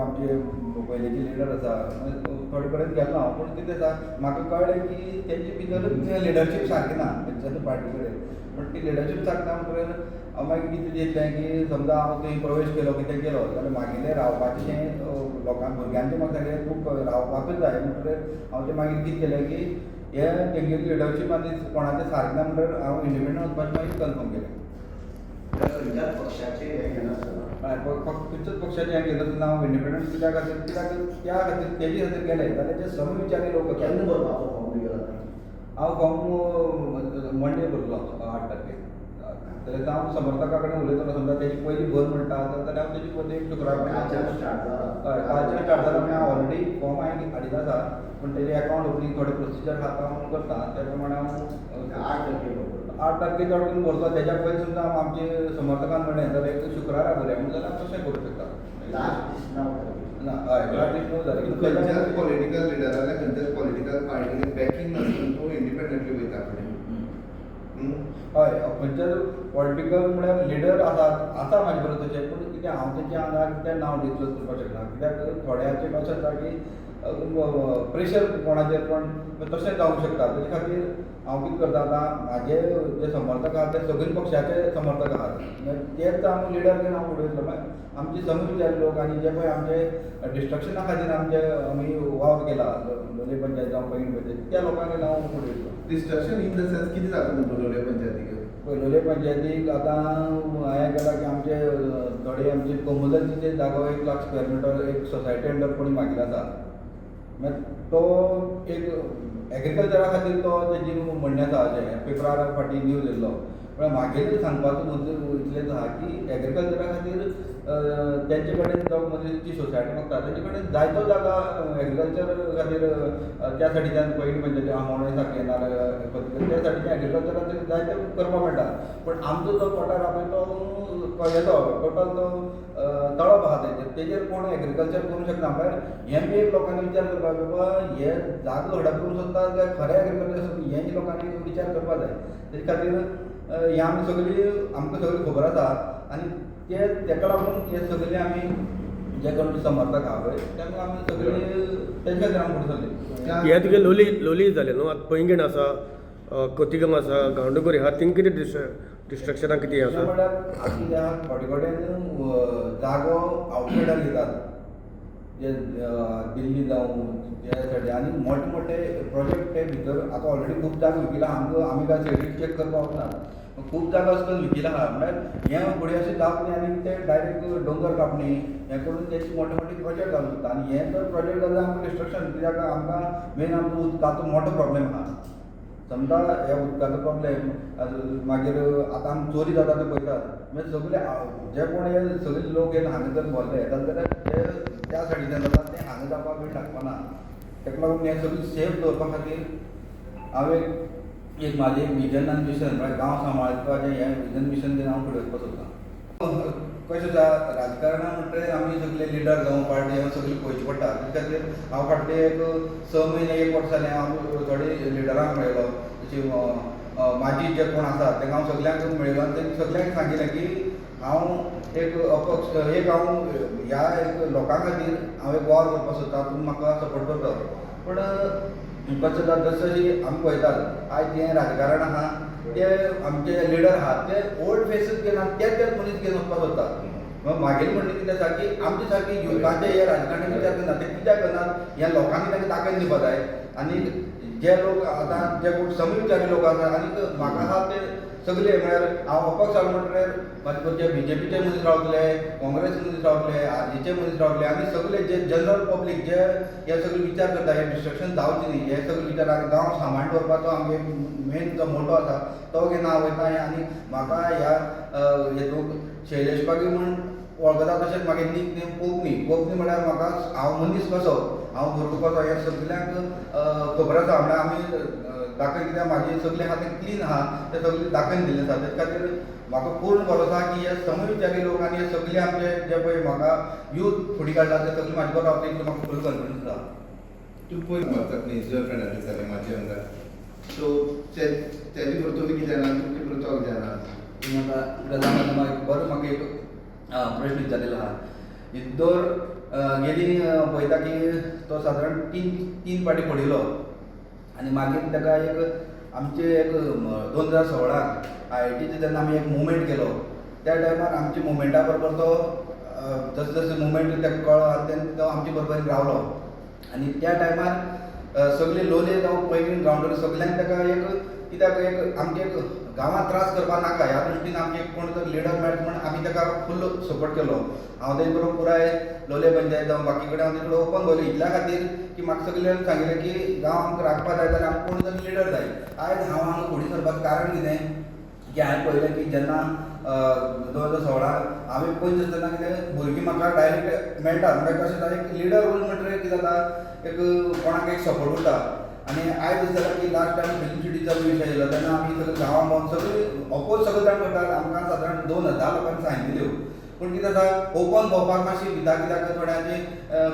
आमचे पयलींचे लिडर आसा, थोडे कडेन गेल्लो हांव. पूण कितें आसा, म्हाका कळ्ळें की तेंचे भितरूच लिडरशीप सारकी ना खंयच्याच पार्टी कडेन. पण ती लिडरशीप सारकी ना म्हणटकीर हांव मागीर कितें चिंतलें की समजा हांव थंय प्रवेश केलो, कितें केलो जाल्यार मागीलें रावपाचें लोकांक, भुरग्यांचें म्हाका सारकें खूब रावपाकूच जाय. म्हणटकीर हांव तें मागीर कितें केलें की हे तेंगेली लिडरशीप आनी कोणाचें सारकें ना म्हणटकीर हांव इंडिपेंडंट वचपाचें मागीर कन्फर्म केलें. खंयच्याच पक्षाचे हें घेनासतना? हय, फक्त खंयच्याच पक्षाचें हें घेनासतना हांव इंडिपेंडंट. कित्याक खातीर? कित्याक त्या खातीर, तेजे खातीर गेलें जाल्यार जे समविचारी लोक. केन्ना भरपाचो फॉर्म गेला? हांव फॉर्म मंडे भरलो, 8 तारखेर. जाल्यार हांव समर्थका कडेन उलयतलो. समजा तेजी पयली भर म्हणटा जाल्यार हांव तेजी पयली एक शुक्रार. कालच्यान स्टार्ट जाला. हय, कालच्यान स्टार्ट जाला. हांव ऑलरेडी फॉर्म हांवें हाडिल्लो आसा, पूण तेजे अकावंट ओपनींग थोडे प्रोसिजर आहा, तो हांव करता. त्या प्रमाणे हांव 8 तारखेर भरतलो? 8 तारखेर चड करून भरतलो. तेज्या पयलीं समजा आमचे समर्थकान म्हणलें जाल्यार एक शुक्रारा भरया म्हणून, जाल्यार हांव तशें करूं शकता. लास्ट दीस 9 तारखेर. ना, हय, लास्ट दीस 9 तारखेर. खंयच्याच पॉलिटिकल लिडराले, खंयच्याच पॉलिटिकल पार्टीने बॅकिंग नासतना तूं इंडिपेंडंटली वयता फुडें, न्हू? हय, खंयच्याच पॉलिटिकल म्हळ्यार लिडर आसा, आसा म्हाजे बरोबर तशें. पूण कितें, हांव तेंच्या आंगार कित्याक नांव डिस्क्लोज करपाक शकना, कित्याक थोड्यांचें कशें आसा की प्रेशर कोणाचेर पण तशें जावंक शकता. तेजे खातीर हांव कितें करता, आतां म्हाजे जे समर्थक आहात ते सगळे पक्षाचे समर्थक आहात. मागीर तेच हांव लिडर घेवन हांव फुडें वयतलो. मागीर आमचे समविचारी लोक आनी जे पळय आमचे डिस्ट्रक्शना खातीर आमचे आमी वावर केला, लोलये पंचायत जावं पैंगीण पंचायत, त्या लोकांक घेवन हांव फुडें वयतलो. डिस्ट्रक्शन इन the sense कितें जाता तुमकां लोलये पंचायतीक? पळय, लोलये पंचायतीक आतां हांवें केलां की आमचे थोडे आमचे कोमुदाचे ते जागो 1 लाख स्क्वेअर मिटर एक सोसायटी अंडर कोणी मागिल्लो आसा. मागीर तो एक एग्रीकल्चरा खातीर तो तेजी म्हणणें आसा, अशें पेपरार फाटीं न्यूज येयल्लो. पण म्हागेलें सांगपाचो मुद्दो इतलेंच आहा की एग्रीकल्चरा खातीर तेंचे कडेन जो मनीस जी सोसायटी मागता तेंचे कडेन जायतो जागा एग्रीकल्चर खातीर त्या सायडीच्यान, पैंगीण पंचायती आमोणें सारकें नाल्यार त्या सायडीच्यान एग्रीकल्चरा खातीर जायतें करपाक मेळटा. पूण आमचो जो पठार आहा पळय, तो हेजो टोटल तो तळप आहा तेजेर, तेजेर कोण एग्रीकल्चर करूंक शकना. म्हळ्यार हें बी एक लोकांनी विचार करपाक, बाबा हे जागो हडप करूंक सोदता काय खरें एग्रीकल्चर, हें लोकांनी विचार करपाक जाय. तेजे खातीर हें आमी सगळी, आमकां सगळी खबर आसा आनी ते तेका लागून हे सगळे आमी जे कोण समर्थक आहा पळय, तांकां आमी सगळे तेजे खातीर आमी फुडें सरले. हे तुगे लोली लोली जालें न्हू, आतां पैंगीण आसा, खोतिगांव आसा, गांवडोंगरी आहा, थिंग कितें डिस्ट्रक्शनाक कितें आसा? म्हळ्यार आतां कितें आहा, थोडे कडेन जागो आवटसायडर घेतात, जे दिल्ली जावं त्या सायडी, आनी मोठे मोठे प्रोजेक्ट ते भितर आतां ऑलरेडी खूब जागो विकिला. आमकां आमी काय सायडीक चॅक करपाक वचनात, खूब जागो अशें करून विकिला आहा. म्हळ्यार हें फुडें अशें जावप न्ही आनी ते डायरेक्ट दोंगर कापणी हें करून तेचे मोठे मोठे प्रोजेक्ट घालूंक सोदता. आनी हें जर प्रोजेक्ट जाल्यार आमकां डिस्ट्रक्शन, कित्याक आमकां मेन आमकां उदकाचो मोठो प्रॉब्लेम आहा. समजा ह्या उदकाचो प्रॉब्लेम, मागीर आतां आमी चोरी जाता ते पळयतात. मागीर सगळे जे कोण हे सगळे लोक हे हांगा जर भरले जाल्यार ते त्या सायडीच्यान जाता ते हांगा जावपाक वेळ लागपा ना. ताका लागून हें सगळें सेफ दवरपा खातीर हांवें एक म्हाजें एक विजन आनी मिशन, म्हळ्यार गांव सांबाळपाचें हें विजन मिशन घेवन हांव फुडें वचपाक सोदतां. कशें आसा, राजकारणां म्हणटकीर आमी सगळे लिडर जावं पार्टी हांव सगळें पळोवचें पडटा. ते खातीर हांव फाटले एक 6 म्हयने, एक वर्स जालें, हांव थोडे लिडरांक मेळ्ळो, जशी म्हाजी जे कोण आसा तांकां हांव सगल्यांक मेळ्ळो आनी तांकां सगल्यांक सांगिल्लें की हांव एक अपक्ष, एक हांव ह्या एक लोकां खातीर हांव एक वावर करपाक सोदता, तुमी म्हाका सपोर्ट करता. पूण कशें जाता, जशें आमी पळयतात, आयज जें राजकारण आहा ते आमचे लिडर आहात ते ओल्ड फेसीस घेवन आनी तेच तेच मनीस घेवन वचपाक सोदतात. मग म्हागेलें म्हणणें कितें आसा की आमचे सारके युथाचे हे राजकारणी विचार करनात. ते कित्याक करनात, ह्या लोकांनी तांकां दाखयन दिवपा जाय. आनी जे लोक आतां जे कोण समविचारी लोक आसा, आनी म्हाका आहा ते सगळे, म्हळ्यार हांव अपक्ष आसलो म्हणटकीर म्हाजे बरोबर बीजेपीचे मनीस रावतले, काँग्रेस मनीस रावतले, आरजीचे मनीस रावतले आनी सगळे जे जनरल पब्लीक जे हे सगळे विचार करता, हे डिस्ट्रक्शन जावचें न्ही, हे सगळे विचार आनी गांव सांबाळून दवरपाचो आमगे मेन जो मोटो आसा तो घेवन हांव वयता. आनी म्हाका ह्या हेतूंत शैलेश पागी म्हूण वळखता, तशेंच म्हागे नीक नेम कोंकणी. कोंकणी म्हळ्यार म्हाका हांव मनीस कसो, हांव भुरगो कसो, हें सगल्यांक खबर आसा. म्हळ्यार आमी दाखय, कित्याक म्हाजें सगळें आहा तें क्लीन आहा, तें सगळें दाखयन दिल्लें आसा. तेजे खातीर म्हाका पूर्ण भरोसो आहा की हे समविचारी लोक आनी हे सगळे आमचे जे पळय म्हाका यूथ फुडें काडला, ते सगळे म्हाजे बरोबर रावतले इतलो म्हाका फूल कॉन्फिडन्स आहा. तूं पयर समर्थक न्ही, जुएल फर्नांडीस जाले म्हाजे आमदार, सो तेजे बरोबर तुमी कितें जाणा, तुमचे बरोबर तो कितें जाणा? तुमी आतां गजाल म्हाका बरो म्हाका एक प्रश्न विचारलेलो आहा. इद्दोर गेली पळयता की तो सादारण तीन तीन फावटी पडिल्लो आनी मागीर ताका एक आमचे एक 2016 आयआयटीचे जेन्ना आमी एक मुवमेंट केलो त्या टायमार आमच्या मुवमेंटा बरोबर तो जसो जसो मुवमेंट ताका कळ्ळो आनी तेन्ना तो आमचे बरोबर रावलो आनी त्या टायमार सगळे लोलये जावं पैंगीण ग्रावंडार सगल्यांक ताका एक कित्याक एक आमचे एक गांवांत त्रास करपाक नाका ह्या दृश्टीन आमचे कोण तर लिडर मेळटा म्हण आमी ताका फूल सपोर्ट केलो. हांव तेजे बरोबर पुराय लोलये पंचायत जावं बाकी कडेन हांव तेजे कडेन ओपन भोंवलो इतल्या खातीर की म्हाका सगल्यांनी सांगिल्लें की गांव आमकां राखपाक जाय जाल्यार आमकां कोण तरी लिडर जाय. आयज हांव हांगा फुडें सरपाचें कारण कितें की हांवें पळयलें की जेन्ना 2016 हांवें पंच आसतना कितें भुरगीं म्हाका डायरेक्ट मेळटात म्हणल्यार कशें जाता एक लिडर रोल म्हणटकीर कितें जाता एक कोणाक एक सपोर्ट उरता. आनी आयज जाता की लास्ट टायम फिल्म सिटीचो विशय येयलो तेन्ना आमी सगळे गांवां भोंवन सगळे ऑपोज सगळे जाण करतात. आमकां सादारण 2000 लोकांनी सायन दिल्यो पूण कितें जाता ओपन भोंवपाक मातशी भिता कित्याक थोड्यांची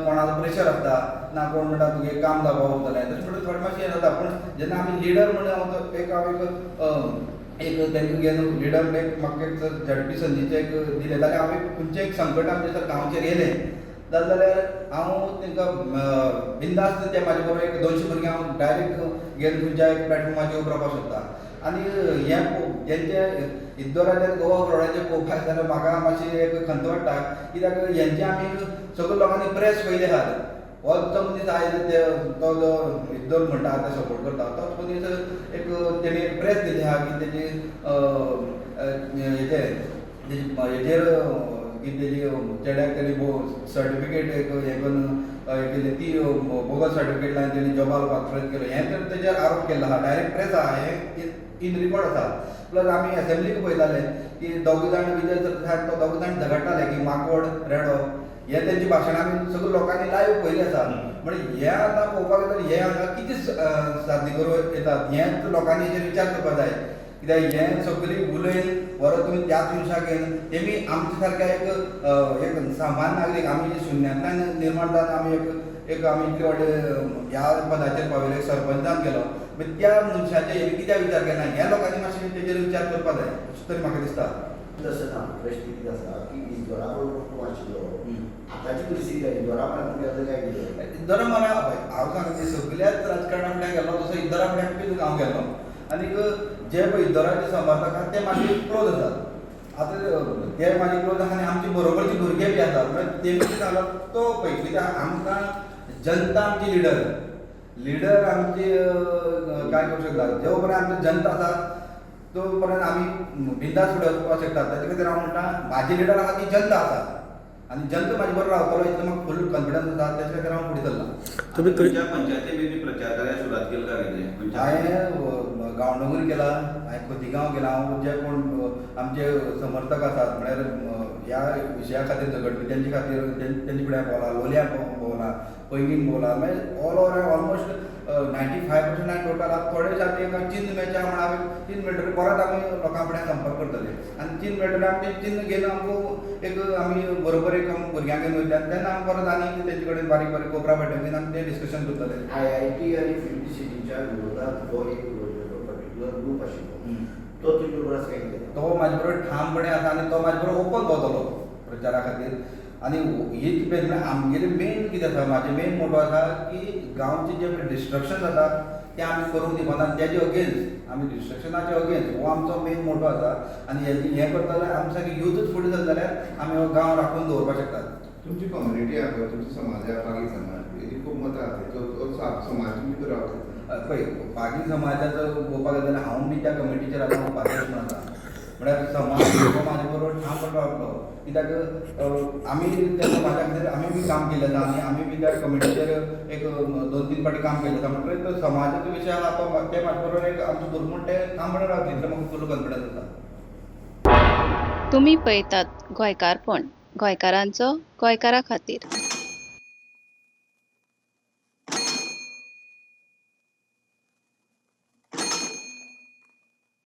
कोणाचो प्रेशर आसता ना कोण म्हणटा तुगे काम जावपाक उरतलें तशें म्हणटा थोडें मातशें हें जाता. पूण जेन्ना आमी लिडर म्हणून हांव एक हांव एक एक तांकां घेवन लिडर म्हणून एक म्हाका एक झडपी संदीचें एक दिलें जाल्यार हांव एक खंयचें एक संकट आमचें जर गांवचेर येयलें जालें जाल्यार हांव तांकां बिंदास्त ते म्हाजे बरोबर एक 200 भुरगीं हांव डायरेक्ट घेवन खंयच्या एक प्लॅटफॉर्माचेर उबो रावपाक शकता. आनी हें तेंचे इद्दोराचें गोवा फ्रॉडाचें पळोवपाक जाल्यार म्हाका मातशी एक खंत वाडटा कित्याक हेंचे आमी सगळे लोकांनी प्रेस पयले आहात. हो जो मनीस आयज ते तो जो इद्दोर म्हणटा ते सपोर्ट करता तोच मनीस एक तेणी प्रेस दिली आहा की तेजी हेजेर हेजेर की तेजी चेड्याक तेणी सर्टिफिकेट एक हें करून हें केली ती बोगस सर्टिफिकेट लावन तेणी जॉबा वचपाक प्रयत्न केलो हें तर तेजेर आरोप केल्लो आहा डायरेक्ट प्रेस आहा हें इन रिकॉर्ड आसा. प्लस आमी एसेंब्लीक पळयताले की दोग जाण विजय सरदेसाय तो दोग जाण झगडटाले की माकोड रेडो हे तेंची भाशणां आमी सगळे लोकांनी लायव्ह पळयलें आसा. म्हणजे हें आतां पळोवपाक गेल्यार हें हांगा कितें साध्य करूं येतात हें लोकांनी हेजेर विचार करपाक जाय. कित्याक हें सगळीं उलयन परत तुमी त्याच मनशाक घेवन तेमी आमच्या सारक्या एक एक सामान्य नागरीक आमी शुन्यांतल्यान निर्माण जावन आमी एक एक आमी इतले व्हडले ह्या पदाचेर पाविल्ले सरपंचान केलो मागीर त्या मनशाचे हेमी कित्याक विचार केला ह्या लोकांनी मातशें तेजेर विचार करपाक जाय अशें तरी म्हाका दिसता. तशें ना प्रश्न कितें आसा की इजोरा बरोबर कोण आशिल्लो आतांची परिस्थिती काय इजोरा म्हळ्यार गेल्लो काय कितें इद्दोरा म्हळ्यार हांव सांगता सगल्याच राजकारणा फुड्यान गेल्लो तसो इद्दोरा फुड्यान बी हांव गेल्लो आनीक जे पळय इद्दोराचे समर्थक आहात ते म्हाजे क्लोज आसात. आतां ते म्हाजे क्लोज आहा आनी आमचे बरोबरचे भुरगे बी आसात म्हळ्यार तेमी कितें सांगला तो पळय कित्याक आमकां जनता आमची लिडर लिडर आमची काय करूं शकता जो पर्यंत आमची जनता आसा तो पर्यंत आमी बिंदास फुडें वचपाक शकता. ताचे खातीर हांव म्हणटा म्हाजी लिडर आहा ती जनता आसा आनी जनता म्हाजे बरोबर रावतलो इतलो म्हाका फूल कॉन्फिडन्स आसा ताचे खातीर हांव फुडें सरला. तुमी खंय तुमच्या पंचायती बी प्रचार कार्य सुरवात केली काय कितें? हांवें गांवडोंगरी केला, हांवें खोतीगांव केला. हांव जे कोण आमचे समर्थक आसात म्हळ्यार ह्या विशया खातीर झगडपी तेंचे खातीर तेंचे फुडें भोंवला, लोलयां भोंवला, पैंगीण भोंवला, मागीर ऑल ओवर हांवें ऑलमोस्ट 95% हांवें टोटल आतां थोडे आतां एक चिन्न मेळचें म्हण हांवें चिन्न मेळटलें परत आमी लोकां फुडें संपर्क करतले आनी चिन्न मेळटलें आमी तें चिन्न घेवन आमकां एक आमी बरोबर एक आमी भुरग्यांक घेवन वयतले आनी तेन्ना आमी परत आनी तेंचे कडेन बारीक बारीक कोपरा बैठक घेवन आमी तें डिस्कशन करतले. आयआयटी आनी फिल्म सिटीच्या विरोधात जो एक पर्टिक्युलर ग्रूप आशिल्लो तो तुजे बरोबर आसा काय कितें? तो म्हाजे बरोबर ठामपणे आसा आनी तो म्हाजे बरोबर ओपन भोंवतलो प्रचारा खातीर. आनी हीच म्हळ्यार आमगेलें मेन कितें आसा म्हाजें मेन मोटो आसा की गांवचें जें डिस्ट्रक्शन जाता तें आमी करूंक दिवपाना तेजे अगेन्स्ट आमी डिस्ट्रक्शनाचे अगेन्स्ट हो आमचो मेन मोटो आसा. आनी हें करता जाल्यार आमचे सारके युथूच फुडें सरले जाल्यार आमी हो गांव राखून दवरपाक शकतात. तुमची कम्युनिटी आहा पळय, तुमचो समाज आहा पागी समाज हेजी खूब मतां आसा तो समाज तुमी बरो रावता. पळय पागी समाजाचो पळोवपाक गेले जाल्यार हांव बी त्या कमिटीचेर आतां उपाध्यक्ष म्हूण आसा. म्हळ्यार समाज हो म्हाजे बरोबर ठामपणे रावतलो कित्याक आमी त्या समाजा खातीर आमी बी काम केल्लें आसा आनी आमी बी त्या कमिटीचेर एक 2-3 फावटी काम केल्लें आसा. म्हणटकीर तो समाजाचो विशय आहा तो ते म्हाजे बरोबर एक आमचे भुरगीं म्हण ते ठामपणे रावतले इतलो म्हाका फूल कॉन्फिडन्स आसा. तुमी पळयतात गोंयकारपण, गोंयकारांचो गोंयकारा खातीर.